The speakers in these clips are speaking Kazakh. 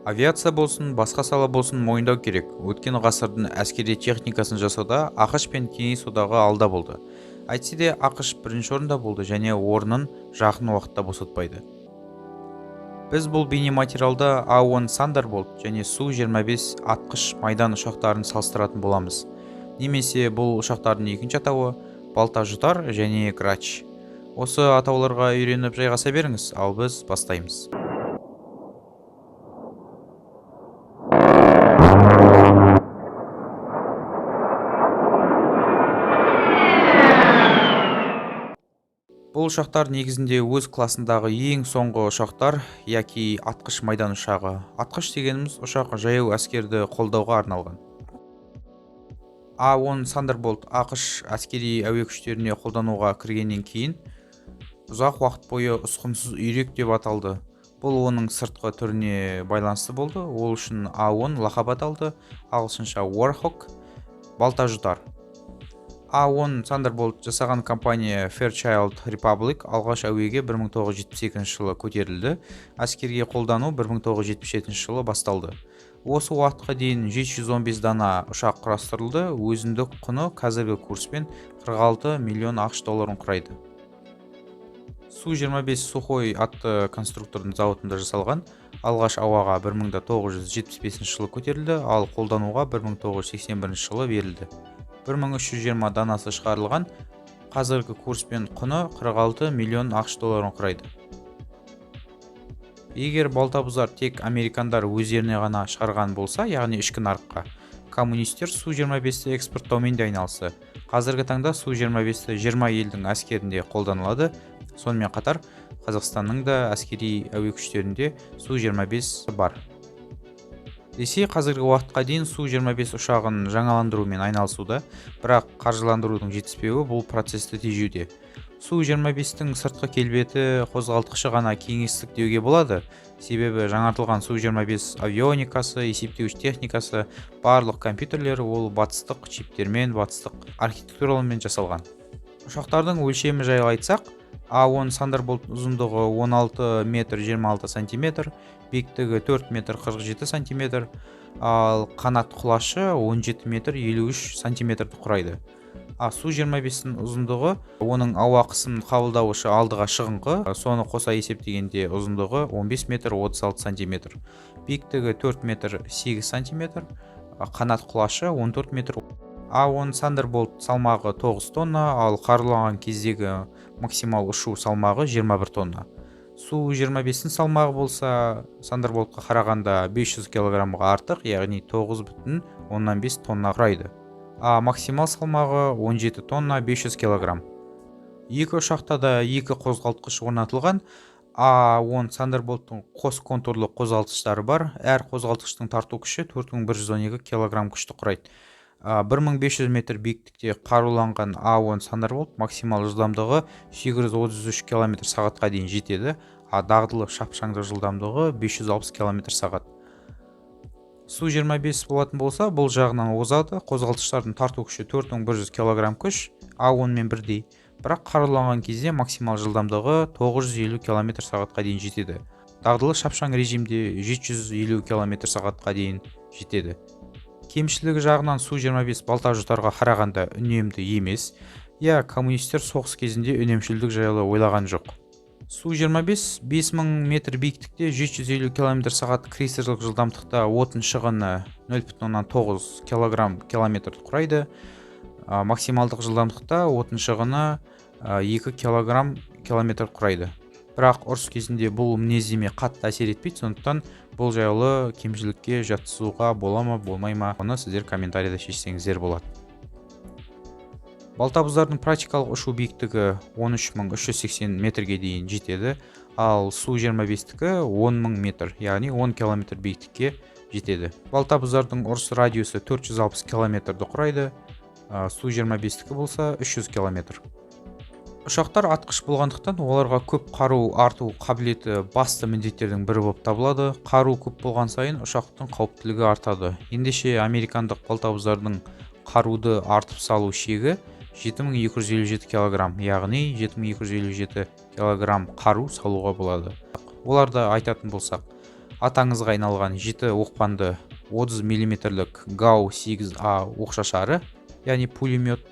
Авиация болсын, басқа сала болсын мойындау керек. Өткен ғасырдың әскери техникасын жасауда АҚШ пен Кеңес Одағы алда болды. Әйтсе де АҚШ бірінші орында болды және орнын жақын уақытта босатпайды. Біз бұл бейнематериалда А-10 Thunderbolt және Су-25 атқыш майдан ұшақтарын салыстыратын боламыз. Немесе бұл ұшақтардың екінші атауы Балта жұтар және Грач. Осы атауларға үйреніп жайғаса беріңіз, ал біз бастаймыз. Бұл ұшақтар негізінде өз классындағы ең соңғы ұшақтар, яки атқыш майдан ұшағы. Атқыш дегеніміз ұшақ жаяу әскерді қолдауға арналған. А-10 Thunderbolt АҚШ әскери әуе күштеріне қолдануға кіргеннен кейін ұзақ уақыт бойы ұсқынсыз үйрек деп аталды. Бұл оның сыртқы түріне байланысты болды. Ол үшін А-10 лақап аталды, ағылшынша Warhawk, балта жұтар. А-10 Thunderbolt жасаған компания Fairchild Republic алғаш әуеге 1972 жылы көтерілді. Әскерге қолдану 1977 жылы басталды. Осы уақытқа дейін 715 дана ұшақ құрастырылды. Өзіндік құны қазіргі курспен 46 миллион АҚШ долларын құрайды. Су-25 Сухой атты конструктордың зауытында жасалған. Алғаш ауаға 1975 жылы көтерілді, ал қолдануға 1981 жылы берілді. 1320 данасы шығарылған. Қазіргі курспен құны 46 миллион АҚШ долларын құрайды. Егер балтабұзар тек американдар өздеріне ғана шығарған болса, яғни ішкі нарыққа, коммунистер Су-25-ті экспорттаумен де айналысты. Қазіргі таңда Су-25-ті 20 елдің әскерінде қолданылады. Сонымен қатар Қазақстанның да әскери әуе күштерінде Су-25 бар. Ресей қазіргі уақытқа дейін Су-25 ұшағын жаңаландырумен айналысуда, бірақ қаржыландырудың жетіспеуі бұл процесті тежеуде. Су-25-тің сыртқы келбеті қозғалтқышы ғана кеңестік деуге болады, себебі жаңартылған Су-25 авионикасы, есептеуіш техникасы, барлық компьютерлер ол батыстық чиптермен, батыстық архитектуралармен жасалған. Ұшақтардың өлшемі жайлы айтсақ, А-10 Thunderbolt ұзындығы 16 метр 26 сантиметр, биіктігі 4 метр 47 сантиметр, ал қанат құлашы 17 метр 53 сантиметрді құрайды. А Су-25-тің ұзындығы, оның ауа қысымын қабылдауышы алдыға шығыңқы, соны қоса есептегенде ұзындығы 15 метр 36 сантиметр, биіктігі 4 метр 8 сантиметр, қанат құлашы 14 метр. А-10 Thunderbolt салмағы 9 тонна, ал қаруланған кездегі максимал ұшу салмағы 21 тонна. Су-25-тің салмағы болса Thunderboltқа қарағанда 500 килограммға артық, яғни 9,5 тонна құрайды. А максимал салмағы 17 тонна 500 килограмм. Екі ұшақта да екі қозғалтқыш орнатылған. А-10 Thunderbolt'тың қос контурлы қозғалтқыштары бар. Әр қозғалтқыштың тарту күші 4112 килограмм күшті құрайды. 1500 метр биіктікте қаруланған А-10 Thunderbolt максимал жылдамдығы 833 километр сағатқа дейін жетеді, а дағдылы шапшаңдық жылдамдығы 560 километр сағат. Су-25 болатын болса, бұл жағынан озады. Қозғалтқыштардың тарту күші 4100 килограмм күш, А-10 мен бірдей. Бірақ қаруланған кезде максимал жылдамдығы 950 километр сағатқа дейін жетеді. Дағдылы шапшаң режимде 750 километр сағатқа дейін жетеді. Кемшілігі жағынан Су-25 балта жұтарға қарағанда үнемді емес. Я, коммунистер соғыс кезінде үнемшілдік жайлы ойлаған жоқ. Су-25 5000 метр биіктікте 750 километр сағат крейсерлік жылдамдықта отын шығыны 0,9 килограмм километрді құрайды. Максималдық жылдамдықта отын шығыны 2 килограмм километр құрайды. Бірақ ұрыс кезінде бұл мінездеме қатты әсер етпейді, сондықтан бұл жайлы кемшілікке жатқызуға бола ма, болмай ма, оны сіздер комментарийда шешсеңіздер болады. Балтабұзардың практикалық ұшу биіктігі 13380 метрге дейін жетеді, ал Су-25-тікі 10000 метр, яғни 10 километр биіктікке жетеді. Балтабұзардың ұрыс радиусы 460 километрді құрайды, Су-25-тікі болса 300 километр. Ұшақтар атқыш болғандықтан оларға көп қару арту қабілеті басты міндеттердің бірі болып табылады. Қару көп болған сайын ұшақтың қауіптілігі артады. Ендеше американдық балтабұзардың қаруды артып салу шегі 7257 килограмм, яғни 7257 килограмм қару салуға болады. Оларды айтатын болсақ, Аты аңызға айналған 7 оқпанды 30 мм-лік ГАУ 8А оқшашары, яғни пулемет,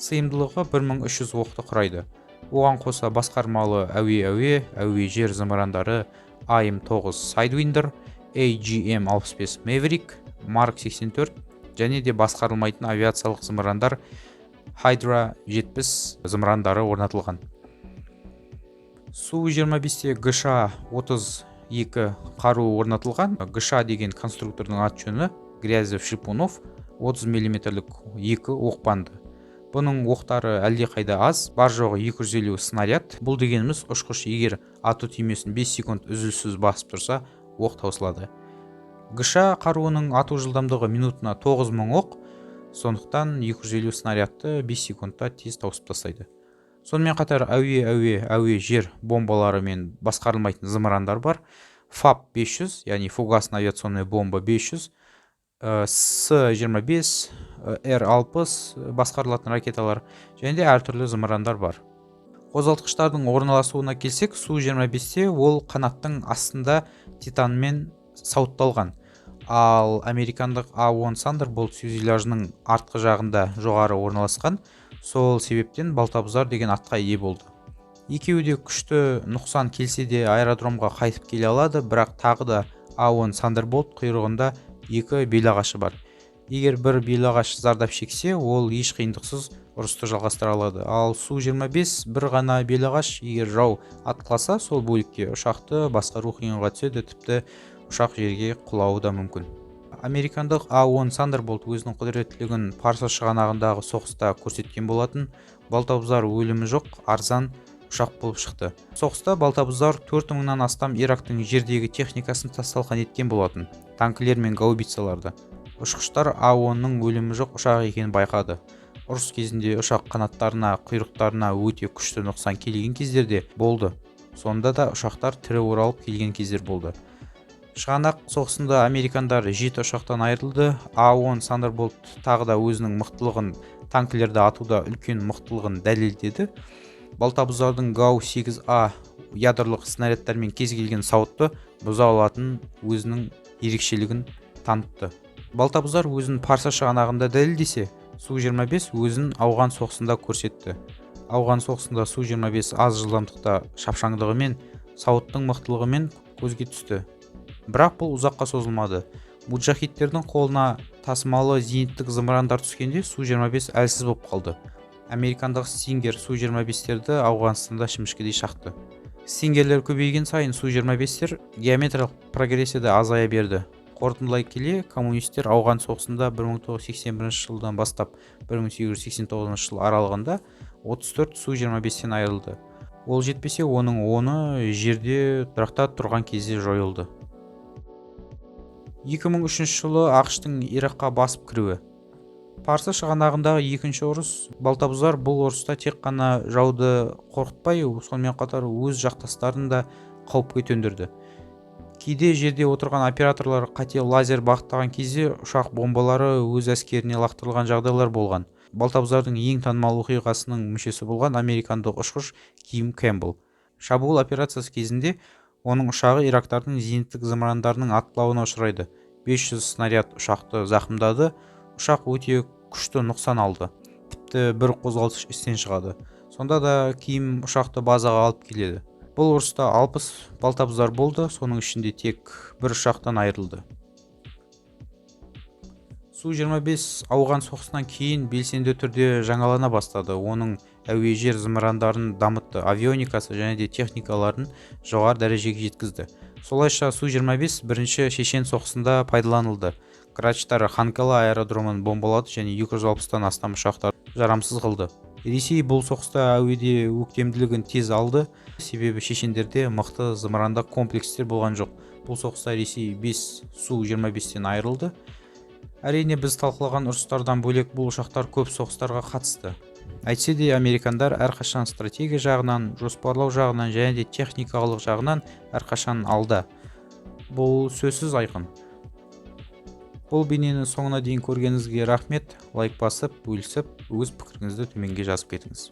сыйымдылығы 1300 оқты құрайды. Оған қоса басқармалы әуе-әуе, әуе-жер зымырандары AIM-9 Sidewinder, AGM-65 Maverick, Mark 84 және де басқарылмайтын авиациялық зымырандар Hydra 70 зымырандары орнатылған. Су-25-те ГШ-32 қаруы орнатылған. ГШ деген конструктордың аты-жөні Грязев-Шипунов, 30 мм-лік 2 оқпанды. Бұның оқтары әлдеқайда аз, бар жоғы 250 снаряд. Бұл дегеніміз, ұшқыш егер ату түймесін 5 секунд үзіліссіз басып тұрса, оқ таусылады. ГШ қаруының ату жылдамдығы минутына 9000 оқ, сондықтан 250 снарядты 5 секундта тез тауысып тастайды. Сонымен қатар әуе, әуе, әуе жер бомбалары мен басқарылмайтын зымырандар бар. ФАБ 500, яғни фугасная авиационная бомба 500, С-25, Р-60 басқарылатын ракеталар және де әртүрлі зымырандар бар. Қозғалтқыштардың орналасуына келсек, Су-25-те ол қанаттың астында титанмен сауытталған. Ал американдық А-10 Thunderbolt фюзеляжының артқы жағында жоғары орналасқан, сол себептен балтабұзар деген атқа ие болды. Екеуі де күшті нұқсан келсе де аэродромға қайтып келе алады, бірақ тағы да А-10 Thunderbolt құйрығында 2 белағашы бар. Егер бір белағаш зардап шексе, ол еш қиындықсыз ұрысты жалғастыра алады. Ал Су-25 бір ғана белағаш, егер жау атқыласа, сол бөлікке ұшақты басқару қиынға түседі, тіпті ұшақ жерге құлауы да мүмкін. Американдық А-10 Thunderbolt өзінің құдіреттілігін Парсы шығанағындағы соғыста көрсеткен болатын. Балтабұзар өлімі жоқ, арзан ұшақ болып шықты. Соғыста балтабұзар 4000-нан астам Ирактың жердегі техникасын тас-талқан еткен болатын, танкілер мен гаубицаларды. Ұшқыштар А-10-ның өлімі жоқ ұшақ екенін байқады. Ұрыс кезінде ұшақ қанаттарына, құйрықтарына өте күшті нұқсан келген кездерде болды. Сонда да ұшақтар тірі оралып келген кездер болды. Шығанақ соғысында американдар 7 ұшақтан айырылды. А-10 Thunderbolt тағы да өзінің мықтылығын, танкілерді атуда үлкен мықтылығын дәлелдеді. Балтабұзардың ГАУ 8А ядролық снарядтармен кез келген сауытты бұза алатын өзінің ерекшелігін танытты. Балтабұзар өзін Парсы шығанағында дәлелдесе, Су-25 өзін Ауған соғысында көрсетті. Ауған соғысында Су-25 аз жылдамдықта шапшаңдығымен, сауыттың мықтылығымен көзге түсті. Бірақ бұл ұзаққа созылмады. Муджахидтердің қолына тасымалы зениттік зымырандар түскенде Су-25 әлсіз болып қалды. Американдық Стингер Су-25-терді Ауғанстанда шімішкедей шақты. Стингерлер көбейген сайын Су-25-тер геометриялық прогрессияда азая берді. Қорытындылай келе, коммунистер Ауған соғысында 1981 жылдан бастап 1889 жыл аралығында 34 Су-25-тен айырылды. Ол жетпесе, оның 10-ы жерде тұрақта тұрған кезде жойылды. 2003 жылы АҚШ-тың Иракқа басып кіруі. Парсы шығанағындағы екінші ұрыс. Балтабұзар бұл ұрыста тек қана жауды қорқытпай, сонымен қатар өз жақтастарын да қауіпке төндірді. Кейде жерде отырған операторлар қате лазер бағыттаған кезде ұшақ бомбалары өз әскеріне лақтырылған жағдайлар болған. Балтабұзардың ең танымал оқиғасының мүшесі болған американдық ұшқыш Ким Кэмпбелл. Шабуыл операциясы кезінде оның ұшағы ирактардың зениттік зымырандарының атқылауына ұшырайды. 500 снаряд ұшақты зақымдады. Ұшақ өте күшті нұқсан алды. Тіпті бір қозғалтқыш істен шығады. Сонда да Ким ұшақты базаға алып келеді. Бұл ұрыста 60 балтабұзар болды, соның ішінде тек бір ұшақтан айырылды. Су-25 Ауған соғысынан кейін белсенді түрде жаңалана бастады. Оның әуе-жер зымырандарын дамытты, авионикасы және де техникаларын жоғары дәрежеге жеткізді. Солайша Су-25 бірінші Шешен соғысында пайдаланылды. Грачтар Ханкала аэродромын бомбалады және 260-тан астам ұшақтар жарамсыз қылды. Ресей бұл соғыста әуеде өктемділігін тез алды, себебі шешендерде мықты зымырандық комплекстер болған жоқ. Бұл соғыста Ресей 5 Су-25-тен айырылды. Әрине, біз талқылаған ұрыстардан бөлек бұл ұшақтар көп соғыстарға қатысты. Әйтсе де, американдар әрқашан стратегия жағынан, жоспарлау жағынан және де техникалық жағынан әрқашан алда. Бұл сөзсіз айқын. Бұл бейнені соңына дейін көргеніңізге рахмет. Лайк басып, бөлісіп, өз пікіріңізді төменге жазып кетіңіз.